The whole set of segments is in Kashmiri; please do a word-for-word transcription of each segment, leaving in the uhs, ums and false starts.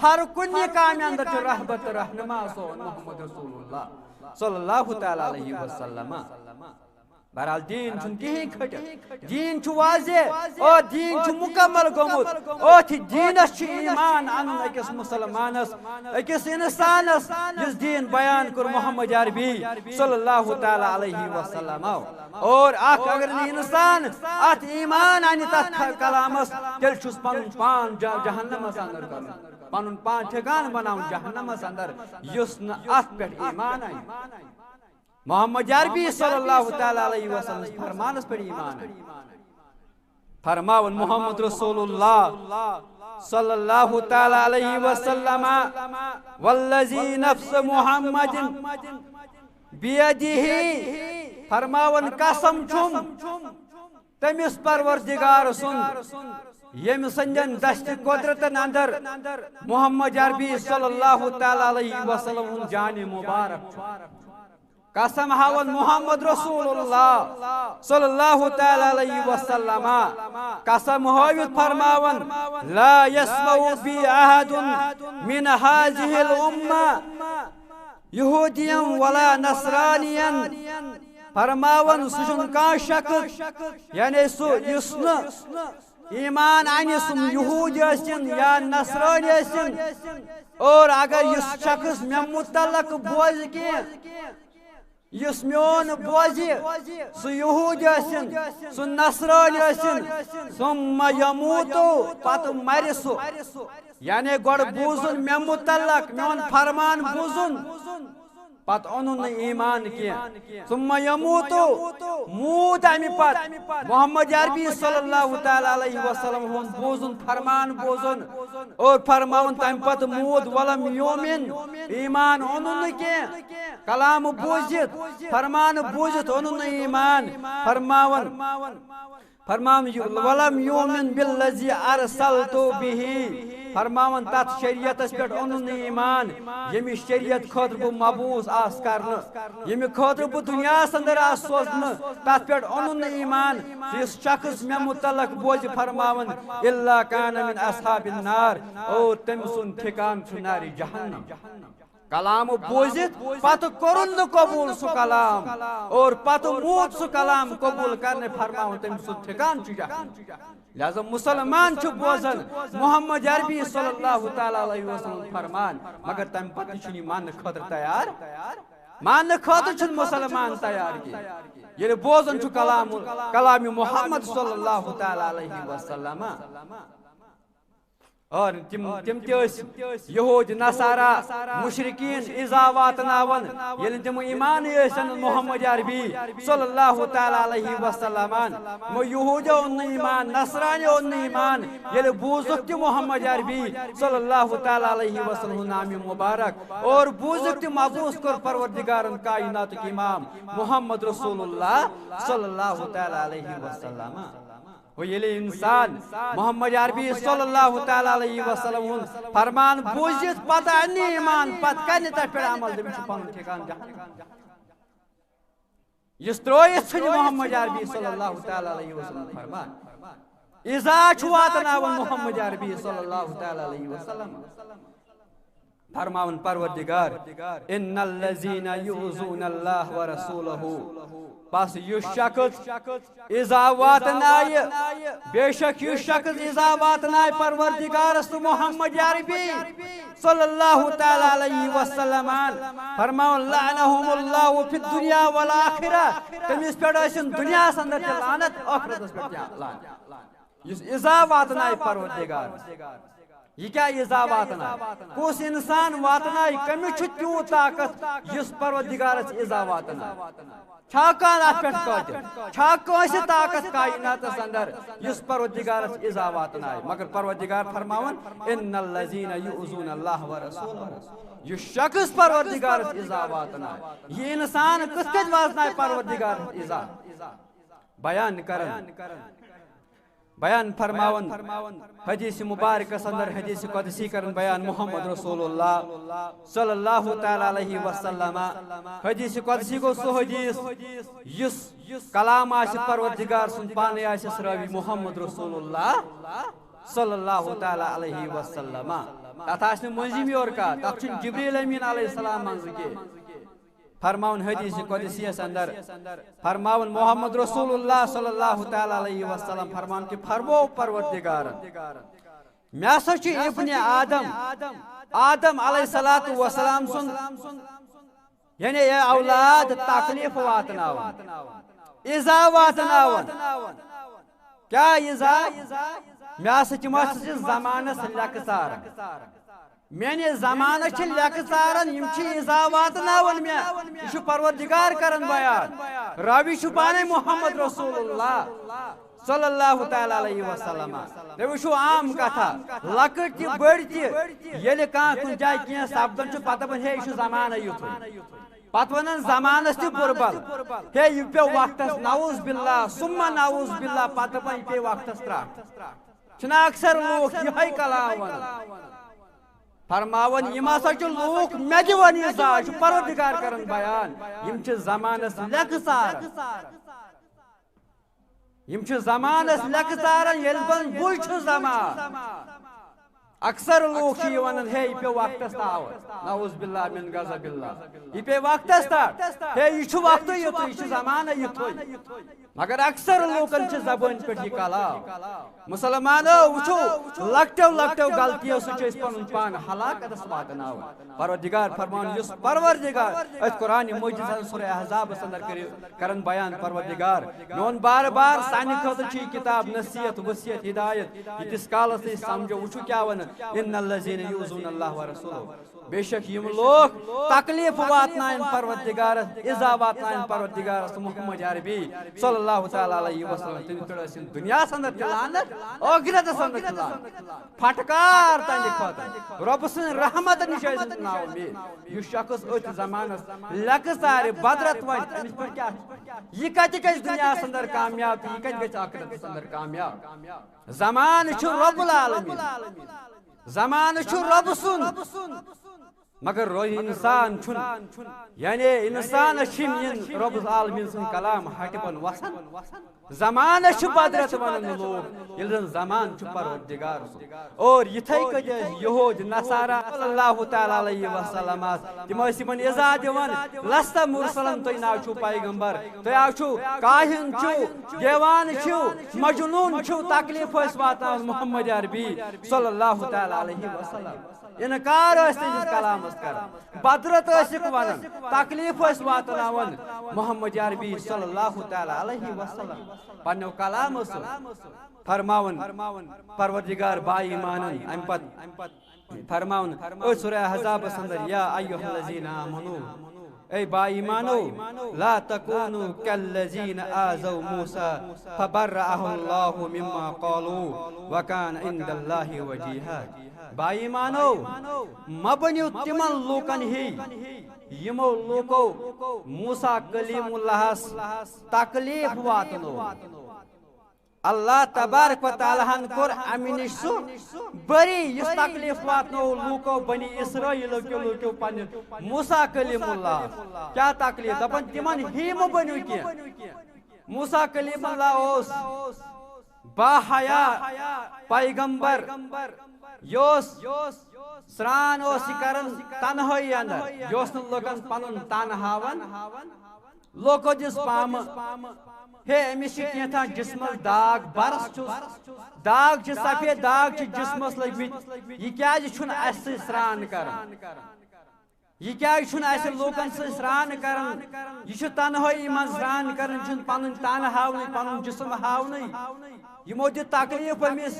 ہر کُنہِ کامہِ اندر چھُ رہبر تہٕ رہنما سون محمد رسول اللہ صلی اللہ تعالیٰ علیہ وسلم۔ بہرحال، دیٖن چھُنہٕ کِہیٖنۍ کھٔٹِتھ۔ دیٖن چھُ واضح، او دیٖن چھُ مُکمل گوٚمُت۔ أتھۍ دیٖنس چھُ ایمان اَنُن أکِس مُسلمانس، أکِس اِنسانس، یُس دیٖن بیان کوٚر محمد عربی صلی اللہ تعالیٰ علیہ وسلم۔ اور اکھ اگر نہٕ اِنسان اتھ ایمان اَنہِ تتھ کلامس، تیٚلہِ چھُس پنُن پان جہ-، جہنمس اندر کرُن، پنُن پان ٹھکان بناوُن جہنمس اندر، یُس نہٕ اتھ پٮ۪ٹھ ایمان اَنہِ۔ محمد عربی صلی اللہ تعالیٰ علیہ وسلم فرمانس پٮ۪ٹھ ایمان اَنہِ۔ فرماوان محمد رسول اللہ صلی اللہ تعالیٰ علیہ وسلم، والذی نفس محمد بیدہ، فرماوان قسم چھُم تٔمِس پروردگار سُنٛد، ییٚمہِ سٕنٛدٮ۪ن دستِ قدرتن اندر محمد عربی صلی اللہ تعالیٰ علیہ وسلم ہُنٛد جانِ مبارک چھُ۔ قسم ہاوان محمد رسول اللہ صلی اللہ تعالیٰ علیہ وسلم، قسم ہٲوِتھ فرماوان، لا یسمع بی احد من هذه الامة یہودیم ولا نصرانین۔ فرماوان سُہ چھُنہٕ کانٛہہ شخص، یعنی سُہ یُس نہٕ ایمان اَنہِ، سُہ یہوٗدۍ ٲسِن یا نصرٲنۍ ٲسِن، اور اگر یُس شخص مےٚ متعلق بوزِ کینٛہہ، یُس میون بوزِ، سُہ یہوٗدۍ ٲسِن، سُہ نصرٲنۍ ٲسِن، ثم یموت، پتہٕ مرِ سُہ۔ یعنی گۄڈٕ بوٗزُن مےٚ متعلق، میون فرمان بوٗزُن، پتہٕ اوٚنُن نہٕ ایمان کینٛہہ۔ ثم یموت، موٗد اَمہِ پتہٕ محمد عربی صلی اللہ تعالیٰ علیہ وسلم ہُنٛد بوٗزُن، فرمان بوٗزُن، اور فرماوُن تَمہِ پتہٕ موٗد، ولم یومن، ایمان اوٚنُن نہٕ کینٛہہ۔ کلام بوٗزِتھ، فرمان بوٗزِتھ اوٚنُن نہٕ ایمان۔ فرماوان، فرماوان، ولم یومن بالذی ارسلت بہ، فرماوان تتھ شریعتس پٮ۪ٹھ اوٚنُن نہٕ ایمان، ییٚمہِ شریعت خٲطرٕ بہٕ مبعوث آس کرنہٕ، ییٚمہِ خٲطرٕ بہٕ دُنیاہس اندر آس سوزنہٕ، تتھ پٮ۪ٹھ اوٚنُن نہٕ ایمان۔ یُس شخص مےٚ متعلق بوزِ فرماوان، الا کان من اصحاب النار، اور تٔمۍ سُنٛد ٹھکان چھُ نارِ جہنم۔ کلام بوٗزِتھ پتہٕ کوٚرُن نہٕ قبوٗل سُہ کلام، اور پتہٕ موٗد سُہ کلام قبوٗل کرنہٕ، فرماوُن تٔمۍ سُنٛد ٹھکان چھُ جہنم۔ لہذا مسلمان چھُ بوزان محمد عربی صلی اللہ تعالیٰ علیہ وسلم فرمان، مگر تمہِ پتہٕ چھُنہٕ یہِ ماننہٕ خٲطرٕ تیار، ماننہٕ خٲطرٕ چھُنہٕ مسلمان تیار کینٛہہ۔ ییٚلہِ بوزان چھُ کلام، کلام محمد صلی اللہ تعالیٰ علیہ وسلم، اور تِم، تِم تہِ ٲسۍ یہوٗدۍ نصارا مشرکین ایذا واتناوان، ییٚلہِ تِم ایمانٕے ٲسۍ نہٕ محمد عربی صلی اللہ تعالیٰ علیہ وسلمن۔ یِمو یہوٗدیو اوٚن نہٕ ایمان، نصرانیو اوٚن نہٕ ایمان، ییٚلہِ بوٗزُکھ تہِ محمد عربی صلی اللہ تعالیٰ علیہ وسلم ہُنٛد نامِ مبارک، اور بوٗزُکھ تہِ مبعوث کوٚر پروردگارن کائناتُک امام محمد رسول اللہ صلی اللہ تعالیٰ علیہ وسلم۔ گوٚو ییٚلہِ انسان محمد عربی صلی اللہ تعالیٰ علیہ وسلم ہُنٛد فرمان بوٗزِتھ پتہٕ انہِ ایمان، پتہٕ کرِ نہٕ تتھ پٮ۪ٹھ عمل، تٔمِس چھُ پنُن ٹھکان جہنم۔ یُس ترٲوِتھ ژھٕنہِ محمد عربی صلی اللہ تعالیٰ علیہ وسلم فرمان، ایذا چھُ واتناوان محمد عربی صلی اللہ تعالیٰ علیہ وسلم۔ فرماوان پروردگار، ان الذین یؤذون اللہ ورسولہ، بس یُس شخص ایذا واتنایہِ، بے شک یُس شخص ایذا واتنایہِ پروردگارس تہٕ محمد عربی صلی اللہ تعالیٰ علیہ وسلم، فرماوان، لعنہم اللہ فی الدنیا والآخرہ، تٔمِس پٮ۪ٹھ ٲسِن دُنیاہس اندر تہِ لعنت، ٲخرتس پٮ۪ٹھ تہِ لعنت۔ یُس ایذا واتنایہِ پروردگار، یہِ کیٛاہ ایذا واتنایہِ؟ کُس انسان واتنایہِ؟ کٔمِس چھُ تیوٗت طاقت یُس پروردگارس ایذا واتنایہِ؟ چھا کانٛہہ اتھ پٮ۪ٹھ قٲدر؟ چھا کٲنٛسہِ طاقت کائناتس اندر یُس پروردگارس ایذا واتنایہِ؟ مگر پروردگار فرماوان، ان الذین یؤذون اللہ ورسولہ، یُس شخص پروردگارس ایذا واتنایہِ، یہِ انسان کِتھ کٔنۍ واتنایہِ پروردگارس ایذا؟ بیان کران، بیان فرماوان، حدیث مبارکس اندر حدیث قدسی کران بیان محمد رسول اللہ صلی اللہ تعالیٰ علیہ وسلم۔ حدیث قدسی گوٚو سُہ حدیث یُس کلام آسہِ پروردگار سُنٛد، پانے آسٮ۪س راوی محمد رسول اللہ صلی اللہ تعالیٰ علیہ وسلم۔ تتھ آسہِ نہٕ مٔنٛزِم یور کانٛہہ، تتھ چھُنہٕ جبریل امین علیہ السلام منٛزٕ کینٛہہ۔ فرماوُن حدیث قدسیس اندر، فرماوُن محمد رسول اللہ صلی اللہ تعالیٰ علیہ وسلم فرمان کہ فرمو پروردگارن، مےٚ ہسا چھُ ابن آدم، آدم علیہ الصلوۃ والسلام سُنٛد، یعنی اے اولاد، تکلیف واتناوان، ایزا واتناوان۔ کیا ایزا؟ مےٚ ہسا چھِ، مےٚ ہسا چھِ زمانس لیٚکہٕ ژاران۔ میانہِ زمانس چھِ لیٚکہٕ ژاران، یِم چھِ ایزا واتناوان مےٚ۔ یہِ چھُ پروردگار کران بیان۔ راوی چھُ پانے محمد رسول اللہ صلی اللہ تعالیٰ علیہ وسلم۔ تُہۍ وٕچھِو عام کتھا، لۄکٕٹۍ تہِ بٔڑۍ تہِ، ییٚلہِ کانٛہہ کُنہِ جایہِ کینٛہہ سپدان چھُ، پتہٕ دپان، ہے، یہِ چھُ زمانہ یُتھُے۔ پتہٕ ونان زمانس تہِ بُربل، ہے، یہِ پیوٚو وقتس، نعوذ باللہ، ثم نعوذ باللہ، پتہٕ دپان، یہِ پیٚیہِ وقتس ترٛٹھ۔ چھِنہ اکثر لوٗکھ یِہوٚے کلام ونان؟ فرماوان، یِم ہسا چھِ لوٗکھ مےٚ دِوان یہِ زاج، چھُ پروردگار کران بیان، یِم چھِ زمانس لیٚکہٕ ژاران۔ یِم چھِ زمانس لیٚکہٕ ژاران، ییٚلہِ بہٕ بُے چھُس زمان۔ اکثر لوٗکھ چھِ یہِ ونان، ہے، یہِ پیوٚو وقتس تاوت، نعوذ باللہ من غضب اللہ، یہِ پیٚیہِ وقتس تتھ، ہے، یہِ چھُ وقتُے یُتُے، یہِ چھُ زمانہ یُتھُے۔ مگر اکثر لوٗکن چھِ زبٲنۍ پٮ۪ٹھ یہِ کلام۔ مسلمانو، وٕچھِو، لۄکٹیو لۄکٹیو غلطیو سۭتۍ چھِ أسۍ پنُن پان ہلاکتس واتناوان۔ پروردگار فرمان، یُس پروردگار أسۍ قرآن مجیدس اندر سورہ احزابس اندر کٔرِو کرن بیان، پروردگار میون بار بار سانہِ خٲطرٕ چھِ یہِ کتاب نصیحت، وصیت، ہدایت۔ ییٖتِس کالس أسۍ سمجھو، وٕچھِو کیٛاہ ونان، ان الذین یؤذون اللہ ورسولہ، بے شک یِم لوٗکھ تکلیف واتناون پروردگارس، ایزا واتناون پروردگارس تہٕ محمد عربی صلی اللہ تعالیٰ علیہ وسلم، تٔمِس پٮ۪ٹھ ٲسِن دُنیاہس اندر تہِ لعنت، ٲخرتس اندر تہِ لعنت۔ پھٹکار تہنٛدِ خٲطرٕ۔ رۄبہٕ سٕنٛز رحمت نِش ٲسِن نا اُمید۔ یُس شخص أتھۍ زمانس لیٚکہٕ ژارِ، بدرت ونہِ، أمِس پٮ۪ٹھ کیٛاہ چھُ؟ یہِ کتہِ گژھِ دُنیاہس اندر کامیاب تہٕ یہِ کتہِ گژھِ ٲخرتس اندر کامیاب؟ زمانہٕ چھُ رب العالمین۔ زمانہٕ چھُ رب سُنٛد۔ مگر روح انسان چھُنہٕ، یعنی انسانس چھِنہٕ یِم رب العالمین سٕنٛدۍ کلام ہٹہِ بۄن وسان۔ زمانس چھِ بدرت ونان لوٗکھ، ییٚلہِ زن زمان چھُ پروردگار سُنٛد۔ اور یِتھے کٔنۍ ٲسۍ یہود نصارا صلی اللہ تعالیٰ علیہ وسلم آس، تِم ٲسۍ یِمن ایزا دِوان، لست مرسلن، تُہۍ نہ چھِو پیغمبر، تُہۍ حظ چھِو کاہن چھِو، دیوان چھِو، مجنون چھِو، تکلیف ٲسۍ واتناوان محمد عربی صلی اللہ تعالیٰ علیہ وسلم۔ انکار ٲسۍ تِہنٛدِس کلامس کران، بدرت ٲسِکھ ونان، تکلیف ٲسۍ واتناوان محمد عربی صلی اللہ تعالیٰ علیہ وسلم۔ پننیو کلامو سۭتۍ فرماوان پروردگار با ایمانن امہِ پتہٕ فرماوان أتھۍ سورہ احزابس اندر، یا ایھا الذین آمنو، اے با ایمانو، لا تکونوا کالذین آذوا موسیٰ فبرأہ اللہ مما قالوا وکان عند اللہ وجیہا۔ با ایمانو، مہ بٔنِو تِمن لوٗکن ہی، یِمو لوٗکو موسیٰ کلیم اللہس تکلیف واتنو۔ اللہ تبارک و تعالیٰ ہن کوٚر امہِ نِش سُہ بری، یُس تکلیف واتنوو لوٗکو بنی اسرائیلو کیو لوٗکو پننہِ موسیٰ کلیم اللہ۔ کیٛاہ تکلیف؟ دپان تِمن ہی مہ بٔنِو کینٛہہ۔ موسیٰ کلیم اللہ اوس با حیا پیغمبر، یہِ اوس سران اوس یہِ کران تنہٲیی اندر، یہِ اوس نہٕ لُکن پنُن تن ہاوان۔ لوکو دِژ پامہٕ، ہے، أمِس چھِ کینٛژھا جسمس داغ، برس چھُس، داغ چھِ، سفید داغ چھِ جسمس لٔگمٕتۍ، یہِ کیازِ چھُنہٕ اَسہِ سۭتۍ سران کران؟ یہِ کیازِ چھُنہٕ اَسہِ لوٗکن سۭتۍ سران کران؟ یہِ چھُ تنہٲیی منٛز سران کران، چھُنہٕ پنُن تن ہاونٕے، پنُن جسم ہاونٕے۔ یِمو دیُت تکلیف أمِس،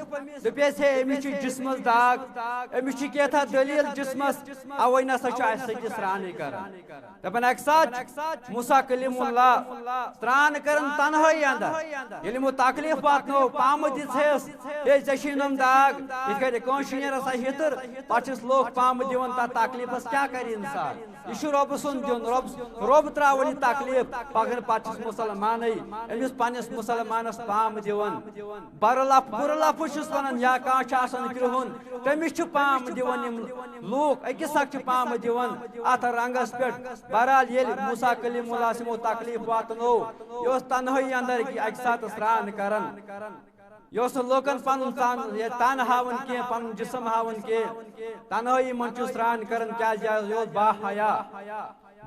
دوٚپیس، ہے، أمِس چھُ جسمس داغ، أمِس چھُ کینٛژھا دٔلیٖل جسمس، اوے نسا چھُ اَسہِ سۭتۍ یہِ سرانٕے کران۔ دپان اکہِ ساتہٕ چھُ موسیٰ کلیم اللہ سران کران تنہٲیی اندر۔ ییٚلہِ یِمو تکلیف واتنو، پامہٕ دِژ ہیس، ہے، ژےٚ چھُے نوٚم داغ، یِتھ کٲٹھۍ کٲنٛسہِ چھُ نیران سۄ ہِتٕر، پتہٕ چھِس لوٗکھ پامہٕ دِوان تتھ تکلیفس، کیٛاہ کرِ انسان؟ یہِ چھُ رۄبہٕ سُنٛد دیُن، رۄب، رۄب ترٛاوان یہِ تکلیف، پکان پتہٕ چھُس مسلمانٕے أمِس پننِس مسلمانس پامہٕ دِوان۔ بُرٕ لف-، بُرٕ لفظ چھُس ونان، یا کانٛہہ چھُ آسان کرٛہُن، تٔمِس چھُ پام دِوان یِم لوٗکھ، أکِس اکھ چھِ پام دِوان اتھ رنگس پٮ۪ٹھ۔ بہرحال، ییٚلہِ موسیٰ کلیم اللہ یِمو تکلیف واتنو، یہِ اوس تنہٲیی اندر أکۍ، اکہِ ساتہٕ سران کران۔ یہِ اوس نہٕ لوٗکن پنُن تن، یہِ تن ہاوُن کینٛہہ، پنُن جسم ہاوُن کینٛہہ۔ تنہٲیی منٛز چھُ سرٛان کران، کیازِ یہِ اوس با حیا۔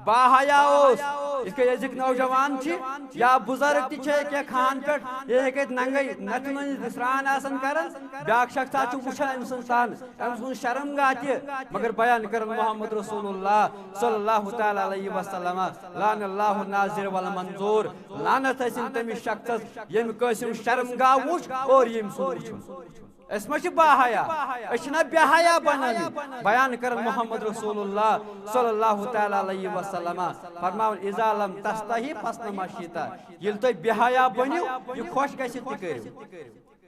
با حیا اوس۔ یِتھ کٔنۍ أزِکۍ نوجوان چھِ یا بُزرگ تہِ چھِ کینٛہہ خان پٮ۪ٹھ، یہِ ہیٚکہِ اَتہِ ننگے نَتھِ نٔنِتھ سرٛان آسان کران، بیٛاکھ شخص چھُ وٕچھان أمۍ سُنٛد تن، أمۍ سُنٛد شرمگاہ تہِ، مگر بیان کران محمد رسول اللہ صلی اللہ تعالیٰ علیہ وسلم، لعن اللہ الناظر والمنظور، لعنت ٲسِن تٔمِس شخصس ییٚمۍ کٲنٛسہِ ہُنٛد شرمگاہ وُچھ اور ییٚمۍ سُنٛد وُچھُن۔ أسۍ ما چھِ با حیا؟ أسۍ چھِنہ بے حیا بنان؟ بیان کران محمد رسول اللہ صلی اللہ تعالیٰ علیہ وسلم، فرماوان، اذا لم تستحی فاصنع ما شئت۔ ییٚلہِ تُہۍ بے حیا بٔنِو، یہِ خۄش گژھِ تہِ کٔرِو۔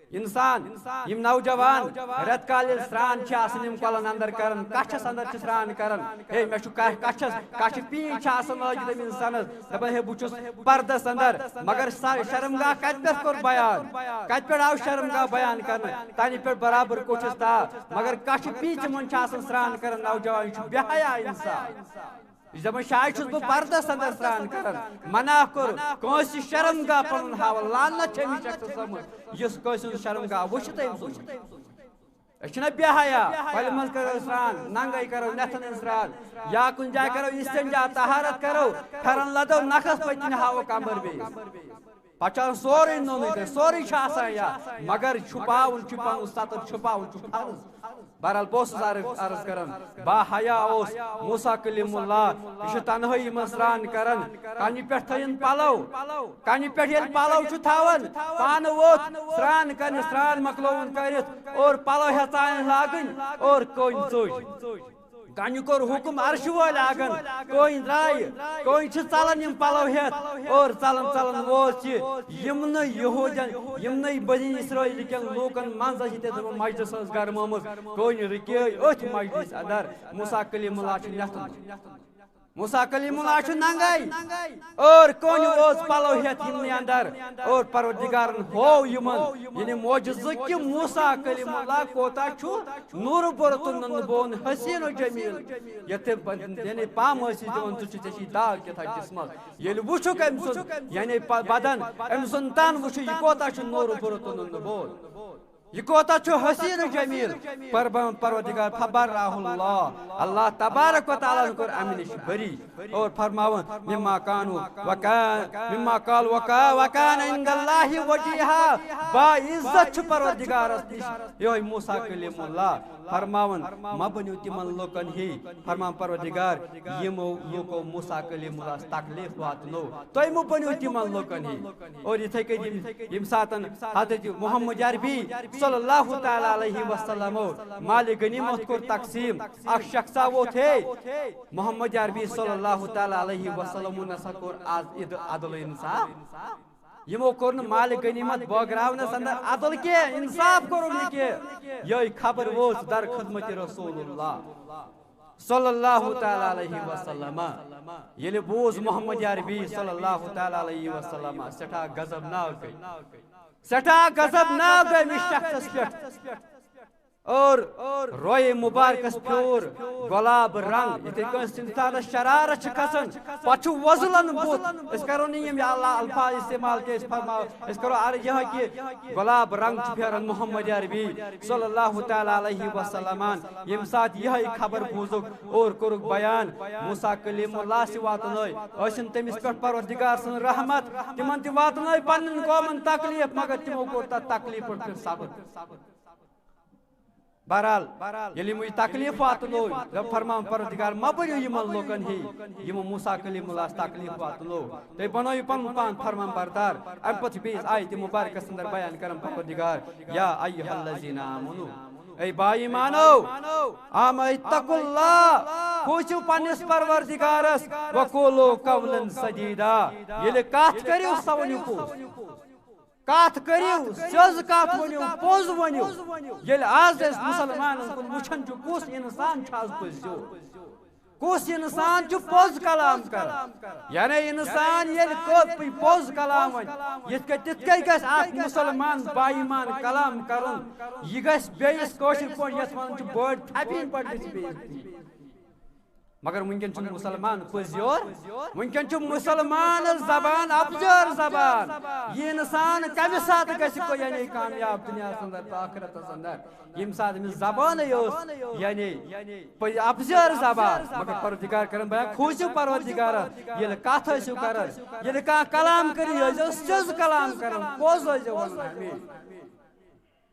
انسان، یِم نوجوان رٮ۪تہٕ کالہِ ییٚلہِ سرٛان چھِ آسان، یِم کۄلن اندر کران، کچھس اندر چھِ سرٛان کران، ہے، مےٚ چھُ ک-، کچھس، کچھِ پیٖنتۍ چھِ آسان لٲگِتھ أمۍ انسانس، دپان، ہے، بہٕ چھُس پردس اندر، مگر سا-، شرمگاہ کتہِ پٮ۪ٹھ کوٚر بیان؟ کتہِ پٮ۪ٹھ آو شرمگاہ بیان کرنہٕ؟ تنہِ پٮ۪ٹھ برابر کوٚٹھِس تاو، مگر کچھِ پیٖنتہِ منٛز چھِ آسان سرٛان کران نوجوان، یہِ چھُ بے حیا انسان۔ یہِ چھُ دپان، شاید چھُس بہٕ پردس اندر سرٛان کران، منع کوٚر، کٲنٛسہِ شرمگاہ پنُن ہاوان، لعنت چھےٚ أمِس شخصس آمٕژ، یُس کٲنٛسہِ ہُنٛد شرمگاہ وٕچھِ تہٕ أمۍ سُنٛد وٕچھِ۔ أسۍ چھِنہ بے حیا؟ کۄلہِ منٛز کرو سرٛان، ننگے کرو نٮ۪تھن ہٕنٛز سرٛان، یا کُنہِ جایہِ کرو استنجا، طہارت کرو، پھٮ۪رن لدو نکھس پٔتۍ کِنۍ ہاوو کمبر بیٚیِس۔ پتہٕ چھُ آسان سورُے نوٚنُے تہٕ سورُے چھُ آسان یا، مگر چھُپاوُن چھُ پنُن ستر، چھُپاوُن چھُ فرض۔ بہرحال، بہٕ اوسُس عرض، عرض کران، با حیا اوس موسیٰ کلیم اللہ، یہِ چھُ تنہٲیی منٛز سرٛان کران، کنہِ پٮ۪ٹھ تھٲیِن پلو، کنہِ پٮ۪ٹھ ییٚلہِ پلو چھُ تھاوان، پانہٕ ووٚتھ سرٛان کرنہِ، سرٛان مۄکلووُن کٔرِتھ، اور پلو ہٮ۪ژان لاگٕنۍ، اور کٔنۍ ژٔج۔ کنہِ کوٚر حُکُم عرشہِ وٲلۍ لاگن، کٔنۍ درٛایہِ، کٔنۍ چھِ ژلان یِم پلو ہٮ۪تھ، اور ژلان ژلان ووت یہِ یِمنٕے یہوٗدٮ۪ن، یِمنٕے بنی اسرائیل کٮ۪ن لوٗکن منٛز ٲسۍ ییٚتٮ۪تھ یِمن مجلس ٲس گرمٲمٕژ، کٔنۍ رُکے أتھۍ مجلس اندر۔ موسیٰ کلیم اللہ چھُ نٮ۪تھن۔ موسیٰ کلیم اللہ چھُ ننگے۔ اور کٔنۍ ووت پلو ہٮ۪تھ یِمنٕے اندر۔ اور پروردگارن ہوو یِمن، یعنی معجزٕ، کہِ موسیٰ کلیم اللہ کوتاہ چھُ نوٗرٕ بوٚرُت تہٕ نُنہٕ بون، حسین و جمیل۔ یتھ تہِ ب-، یعنی پامہٕ ٲسِس دِوان، ژٕ چھُ، ژےٚ چھُے داغ کیٛاہ تھا جسمس۔ ییٚلہِ وُچھُکھ أمۍ سُنٛد، یعنی پ-، بدن، أمۍ سُنٛد تن وُچھُکھ، یہِ کوتاہ چھُ نوٗرٕ بوٚرُت تہٕ نُنہٕ بون۔ یہِ کوتاہ چھُ حسین و جمیل۔ پربان پروردگار، فبرأہ اللہ، اللہ تبارک و تعالیٰ ہن کوٚر امہِ نِش بری۔ اور فرماوان، مما کانوا وکان، مما قال وکا-، وکان عند اللہ وجیہا۔ با عزت چھُ پروردگارس نِش یِہوٚے موسیٰ کلیم اللہ۔ فرماوان، مہ بٔنِو تِمن لوٗکن ہی۔ فرمان پروردگار، یِمو لوٗکو موسیٰ کلیم اللہس تکلیف واتنو، تُہۍ مہ بٔنِو تِمن لوٗکن ہی۔ اور یِتھے کٔنۍ یِم، ییٚمہِ ساتن حضرت محمد عربی صلی اللہ تعالیٰ علیہ وسلم مال غنیمت کوٚر تقسیٖم، اکھ شخصا ووٚتھ، ہے، محمد عربی صلی اللہ تعالیٰ علیہ وسلم نسا کوٚر از عدل انصاف۔ یِمو کوٚر نہٕ مال غنیمت بٲگراونس اندر عدل کینٛہہ، انصاف کوٚرُکھ نہٕ کینٛہہ۔ یِہوٚے خبر وٲژ در خدمت رسول اللہ صلی اللہ تعالیٰ علیہ وسلم۔ ییٚلہِ بوٗز محمد عربی صلی اللہ تعالیٰ علیہ وسلم، سٮ۪ٹھاہ غضبناک گٔے، سٮ۪ٹھاہ غضبناک گٔے أمِس شخصس پٮ۪ٹھ۔ اور رویے مبارکس پھیوٗر گۄلاب رنگ۔ یِتھے کٲنٛسہِ انسانس شرارت چھِ کھسان، پتہٕ چھُ وۄزلان بُتھ۔ أسۍ کرو نہٕ یِم یا اللہ الفاظ استعمال کینٛہہ، أسۍ فرماو، أسۍ کرو عرض یِہوٚے کہِ گۄلاب رنگ چھُ پھیران محمد عربی صلی اللہ تعالیٰ علیہ وسلمن۔ ییٚمہِ ساتہٕ یِہوٚے خبر بوٗزُکھ اور کوٚرُکھ بیان، موسیٰ کلیم اللہ سٕے واتنٲے، ٲسِن تٔمِس پٮ۪ٹھ پروردگار سٕنٛز رحمت، تِمن تہِ واتنٲے پننٮ۪ن قومن تکلیف، مگر تِمو کوٚر تتھ تکلیفس پٮ۪ٹھ صبر۔ بہرحال، ییٚلہِ یِمو یہِ تکلیف واتنوو، دوٚپ فرمان پروردگار، مہ بٔنِو یِمن لوٗکن ہی، یِمو موسیٰ کلیم اللہس تکلیف واتنوو۔ تُہۍ بنٲیِو پنُن پان فرمان بردار۔ امہِ پتہٕ چھِ بیٚیِس آیتِ مبارکس اندر بیان کران پروردگار، یا ایھا الذین آمنو، اے با ایمانو، آم اتقوا اللہ، کھوٗژِو پننِس پروردگارس، وقولوا قولا سدیدا، ییٚلہِ کتھ کٔرِو سۄ ؤنِو پوٚز۔ کتھ کٔرِو، سیوٚز کتھ ؤنِو، پوٚز ؤنِو۔ ییٚلہِ از أسۍ مُسلمانن کُن وٕچھان چھِ، کُس انسان چھُ از پٔزۍ سیوٚد؟ کُس انسان چھُ پوٚز کلام کران؟ یعنی انسان ییٚلہِ کٲ-، پوٚز کلام ونہِ، یِتھ کٔنۍ، تِتھ کٔنۍ گژھِ اکھ مُسلمان با ایمان کلام کرُن۔ یہِ گژھِ بیٚیِس کٲشِر پٲٹھۍ یتھ ونان چھِ بٔڑ ٹھپِنۍ پٲٹھۍ گژھِ بیٚیِس۔ مگر وٕنکٮ۪ن چھُنہٕ مُسلمان پٔزۍ یور۔ وٕنکٮ۪ن چھُ مُسلمان زبان اپزٲر زبان۔ یہِ انسان کمہِ ساتہٕ گژھِ کو یعنی کامیاب دُنیاہس اندر تہٕ ٲخرتس اندر؟ ییٚمہِ ساتہٕ أمِس زبانٕے ٲس یعنی پٔزۍ اپزٲر زبان، مگر پروردگار کرن بیان، کھوٗژِو پروردگارس۔ ییٚلہِ کتھ ٲسِو کران، ییٚلہِ کانٛہہ کلام کٔرِو، یہِ ٲسۍزیو سیوٚد کلام کران، پوٚز ٲسۍزیو ونان ہمیشہِ۔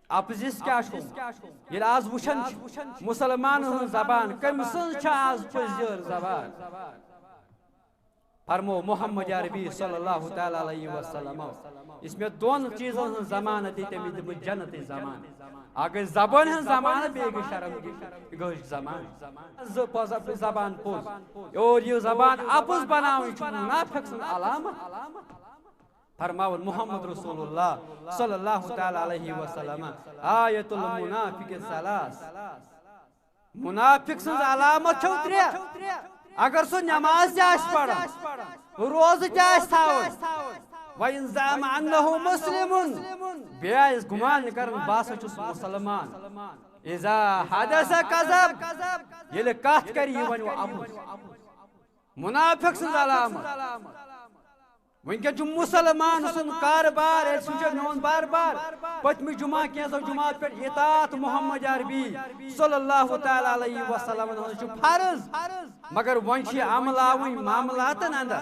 اپزِس کیٛاہ چھُ؟ ییٚلہِ آز وٕچھان چھِ مُسلمانن ہٕنٛز زبان، کٔمۍ سٕنٛز چھِ آز پٔزیٲر زبان؟ فرمو محمد عربی صلی اللہ تعالیٰ علیہ وسلم، یُس مےٚ دۄن چیٖزن ہٕنٛز ضمانت دی، تٔمِس دِمہٕ بہٕ جنتٕچ ضمانت۔ اکھ گٔے زبٲنۍ ہٕنٛز ضمانت، بیٚیہِ گٔے شرم گٔے ضمانت۔ زٕ پوٚز، زبان پوٚز اور یہِ زبان اپُز بناوٕنۍ چھُ منافق سٕنٛز علامت۔ فرماوُن محمد رسول اللہ صلی اللہ تعالیٰ علیہ وسلم، آیت المنافق ثلاث۔ منافق سٕنٛز علامت چھو ترٛےٚ۔ اگر سُہ نماز تہِ آسہِ پران، روزٕ تہِ آسہِ تھاوان، وَإِنْ زَعَمَ أَنَّهُ مُسْلِمٌ، بیٚیہِ آسہِ گُمان کران، بہٕ ہسا چھُس مُسلمان۔ اِذَا حَدَثَ كَذَبَ، ییٚلہِ کتھ کرِ، یہِ ونہِ اپُز۔ منافق سٕنٛز علامت۔ وٕنکٮ۪ن چھُ مُسلمان سُنٛد کارٕبار، أسۍ وٕچھو میون بار بار پٔتمہِ جمعہ، کینٛژھو جمعہ پٮ۪ٹھ اطاعت محمد عربی صلی اللہ تعالیٰ علیہ وسلم ہٕنٛز چھُ فرض، مگر وۄنۍ چھِ یہِ عملاوٕنۍ معاملاتن اندر۔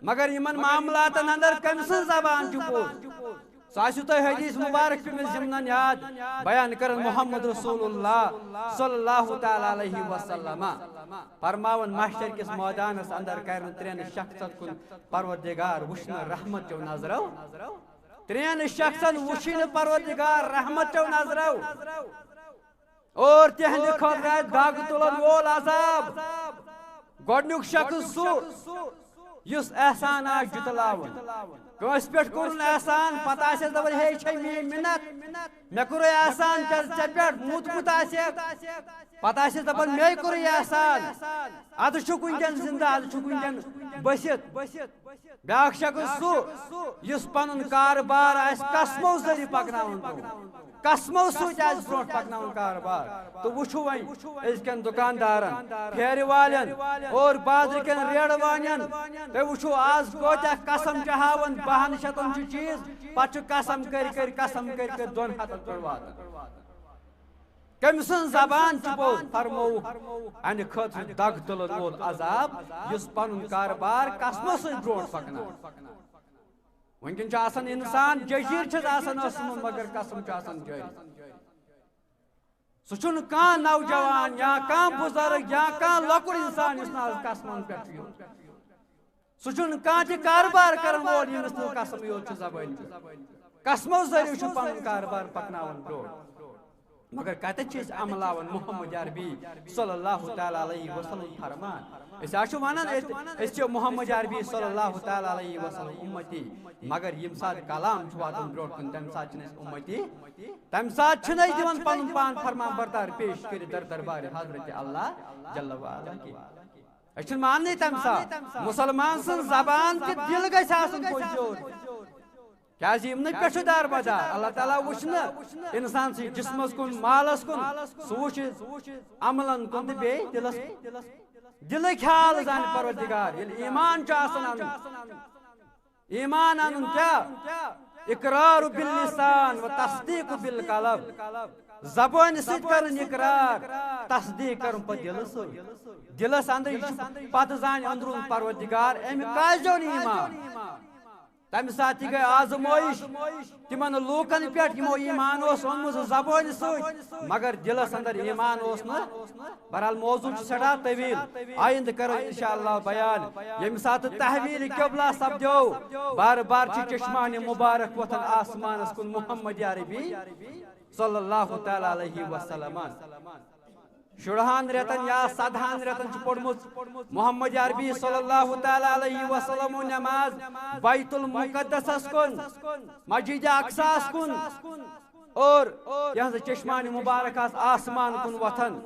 مگر یِمن معاملاتن اندر کٔمۍ سٕنٛز زبان چھِ پوٚز؟ سُہ آسِوٕ تۄہہِ حدیث مبارک پیٚمٕژ ضمنن یاد، بیان کرن محمد رسول اللہ صلی اللہ تعالیٰ علیہ وسلم۔ فرماوان محشر کِس مٲدانس اندر کرن ترٛٮ۪ن شخصن کُن پروردگار وٕچھنہٕ رحمت چو نظرو۔ ترٛٮ۪ن شخصن وٕچھِ نہٕ پروردگار رحمت چو نظرو۔ اور تِہنٛدِ خٲطرٕ آسہِ دگ تُلن وول عذاب۔ گۄڈنیُک شخص سُہ یُس احسان آسہِ جُتلاوُن۔ کٲنٛسہِ پٮ۪ٹھ کوٚرُن احسان، پتہٕ آسٮ۪س دپان، ہے، یہِ چھے میٲنۍ مِنت، مےٚ کوٚرُے احسان، ژےٚ، ژےٚ پٮ۪ٹھ موٗدمُت آسہِ۔ پتہٕ آسٮ۪س دپان، مے کوٚرُے یہِ احسان۔ ادٕ چھُکھ وٕنکٮ۪ن زندٕ، ادٕ چھُکھ وٕنکٮ۪ن بٔسِتھ۔ بیاکھ شخص سُہ یُس پنُن کارٕبار آسہِ قسمو ذٔریعہٕ پکناوان برٛونٛہہ۔ قسمو سۭتۍ آسہِ برٛونٛٹھ پکناوُن کارٕبار۔ تہٕ وٕچھِو وۄنۍ أزکٮ۪ن دُکاندارن، پھیرِ والٮ۪ن اور بازرٕ کٮ۪ن ریڑٕ وانٮ۪ن۔ تُہۍ وٕچھِو آز کۭتیاہ قسم چھِ ہاوان، بہن شتن چھُ چیٖز، پتہٕ چھُ قسم کٔرۍ کٔرۍ، قسم کٔرۍ کٔرۍ دۄن ہتن پٮ۪ٹھ واتان۔ کٔمۍ سٕنٛز زبان چھِ پوٚز؟ فرمووُکھ، اَمہِ خٲطرٕ دگ تُلن وول عذاب، یُس پنُن کارٕبار قسمو سۭتۍ برٛونٛٹھ پکناوِ۔ وٕنکٮ۪ن چھُ آسان انسان جٔزیٖر چھُس آسان ٲسمُت، مگر قسم چھُ آسان جٲری۔ سُہ چھُنہٕ کانٛہہ نوجوان یا کانٛہہ بُزرگ یا کانٛہہ لۄکُٹ انسان یُس نہٕ آز قسمن پٮ۪ٹھ چھُ یُن۔ سُہ چھُنہٕ کانٛہہ تہِ کارٕبار کرن وول ییٚمِس نہٕ قسمٕے یوت چھُ زبٲنۍ پٮ۪ٹھ۔ قسمو ذٔریعہٕ چھُ پنُن کارٕبار پکناوان برٛونٛٹھ۔ مگر کتٮ۪تھ چھِ أسۍ عملاوان محمد عربی صلی اللہ تعالیٰ علیہ وسلم فرمان؟ أسۍ حظ چھِ ونان أسۍ، أسۍ چھِ محمد عربی صلی اللہ تعالیٰ علیہ وسلم اُمتی، مگر ییٚمہِ ساتہٕ کلام چھُ واتان برٛونٛٹھ کُن، تمہِ ساتہٕ چھِنہٕ أسۍ اُمتی، تمہِ ساتہٕ چھِنہٕ أسۍ دِوان پنُن پان فرمان بردار پیش کٔرِتھ در دربارِ حضرت اللہ جل وعلا کینٛہہ۔ أسۍ چھِنہٕ ماننٕے تَمہِ ساتہٕ۔ مُسلمان سٕنٛز زبان تہٕ دِل گژھِ آسُن پوٚز یور۔ کیٛازِ یِم نہٕ پٮ۪ٹھٕ دار بدار۔ اللہ تعالیٰ وٕچھِ نہٕ اِنسان سٕنٛدِ جسمس کُن، مالس کُن، سُہ وٕچھِ عملن کُن تہٕ بیٚیہِ دِلس کُن۔ دِلٕکۍ حال زانہِ پروردگار۔ ییٚلہِ ایمان چھُ آسان اَنُن، ایمان انُن کیا؟ اقرار باللسان و تصدیق بالقلب۔ زبانہِ سۭتۍ کرُن اقرار، تصدیق کرُن پتہٕ دِلہٕ سۭتۍ۔ دِلس اندر یہِ چھُ پتہٕ زانہِ أنٛدروٗن پروردگار، أمۍ کیازِ اوٚن ایمان؟ تمہِ ساتہٕ تہِ گٔے آزمٲیش تِمن لوٗکن پٮ۪ٹھ، یِمو ایمان اوس اوٚنمُت زبانہِ سۭتۍ، مگر دِلس اندر ایمان اوس نہٕ۔ بہرحال، موضوع چھُ سٮ۪ٹھاہ طویل، آیندٕ کرو انشاءاللہ بیان۔ ییٚمہِ ساتہٕ تحویل قبلہ سپدیو، بار بار چھِ چشمانِ مبارک وۄتھان آسمانس کُن محمد عربی صلی اللہ تعالیٰ علیہ وسلم۔ شُرہن رٮ۪تن یا سدہن رٮ۪تن چھُ پوٚرمُت محمد عربی صلی اللہ تعالیٰ علیہ وسلم نماز بیت المقدسس کُن، مسجد اقصاہس کُن۔ اور یہنٛز چشمانِ مبارک آس آسمان کُن وۄتھان۔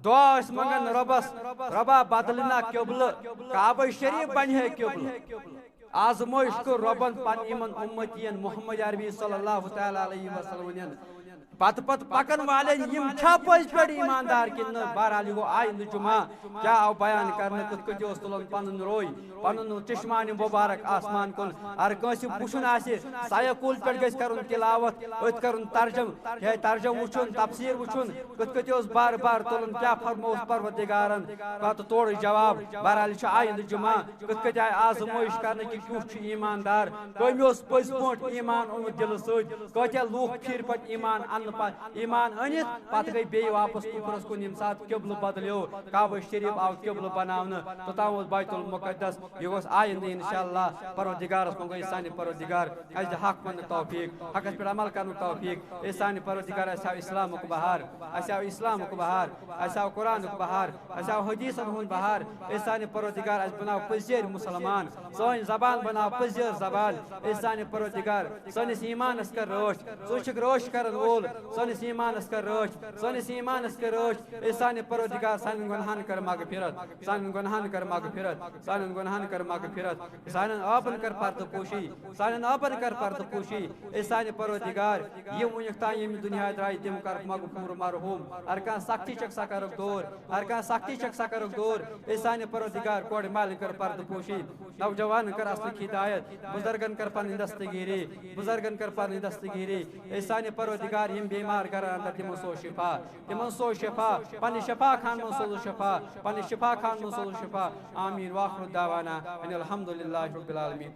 دعا ٲسۍ منٛگان رۄبس، رۄبا بدلنا قبلہٕ، کعبہ شریف بنہِ ہے قبلہٕ۔ آزمٲیش کٔر رۄبن پننہِ یِمن اُمتین محمد عربی صلی اللہ تعالیٰ علیہ وسلم پتہٕ پتہٕ پکن والٮ۪ن یِم چھا پٔزۍ پٲٹھۍ ایٖماندار کِنہٕ نہٕ؟ بہرحال، یہِ گوٚو آیندٕ جمعہ۔ کیٛاہ آو بیان کرنہٕ؟ کِتھ کٔنۍ اوس تُلُن پنُن روے، پنُن چشمانِ مبارک آسمان کُن؟ اگر کٲنٛسہِ وٕچھُن آسہِ، سایہ کُل پٮ۪ٹھ گژھِ کرُن تلاوت، أتھۍ کرُن ترجم، ہے ترجم وٕچھُن، تفسیٖر وٕچھُن، کِتھ کٔنۍ اوس بار بار تُلُن، کیٛاہ فرمووُس پروردگارن؟ پتہٕ تورٕ جواب۔ بہرحال، یہِ چھُ آیندٕ جمعہ۔ کِتھ کٔنۍ آیہِ آزمٲیش کرنہٕ کہِ کیُتھ چھُ ایٖماندار، کٔمۍ اوس پٔزۍ پٲٹھۍ ایٖمان اوٚنمُت دِلہٕ سۭتۍ، کۭتیٛاہ لوٗکھ پھِرۍ پتہٕ ایٖمان اننہٕ پتہٕ، ایٖمان أنِتھ پتہٕ گٔے بیٚیہِ واپس کُفرس کُن۔ ییٚمہِ ساتہٕ قبلہٕ بدلیو، کعبہ شریف آو قبلہٕ بناونہٕ، توٚتام اوس بیت المقدس۔ یہِ گوٚژھ آیندٕ انشاءاللہ پروردگارس کُن۔ گوٚو سانہِ پروردگار، اسہِ دِ حق وننُک توفیق، حقس پٮ۪ٹھ عمل کرنُک توفیق۔ اے سانہِ پروردگار، اسہِ ہاو اسلامُک بہار، اسہِ ہاو اسلامُک بہار، اسہِ ہاو قرآنُک بہار، اسہِ ہاو حدیثن ہُنٛد بہار۔ اے سانہِ پروردگار، اسہِ بناو پٔزۍ پٲٹھۍ مسلمان، سٲنۍ زبان بناو پٔزۍ پٲٹھۍ زبان۔ اے سانہِ پروردگار، سٲنِس ایٖمانس کر رٲچھ، ژٕ چھُکھ رٲچھ کرن وول، سٲنِس ایٖمانس کر رٲچھ، سٲنِس ایٖمانس کر رٲچھ۔ اے سانہِ پروردگار، سانٮ۪ن گۄنہن کر مغفرت، سانٮ۪ن گۄنہن کر مغفرت، سانٮ۪ن گۄنہن کر مغفرت، سانٮ۪ن عٲبن کر پردٕ پوشی، سانٮ۪ن عٲبن کر پردٕ پوشی۔ اے سانہِ پروردگار، یِم وٕنیُک تام ییٚمہِ دُنیا درٛاے، تِم کرکھ مغفور مرحوم۔ ہر کانٛہہ سختی چھکھ سۄ کرکھ دوٗر، ہر کانٛہہ سختی چھکھ سۄ کرکھ دوٗر۔ اے سانہِ پروردگار، کورِ مالٮ۪ن کر پردٕ پوشی، نوجوانن کر اصلٕچ ہدایت، بزرگن کر پنٕنۍ دستگیری، بزرگن کر پنٕنۍ دستگیری۔ اے سانہِ پروردگار، یِم بیمار گرن اندر، تِمن سوز شفا، تِمن سوز شفا، پننہِ شفا خان منٛز سوز شفا، پننہِ شفا خان منٛز سوز شفا۔ آمین۔ واخر دعوانا ان الحمد للہ رب العالمین۔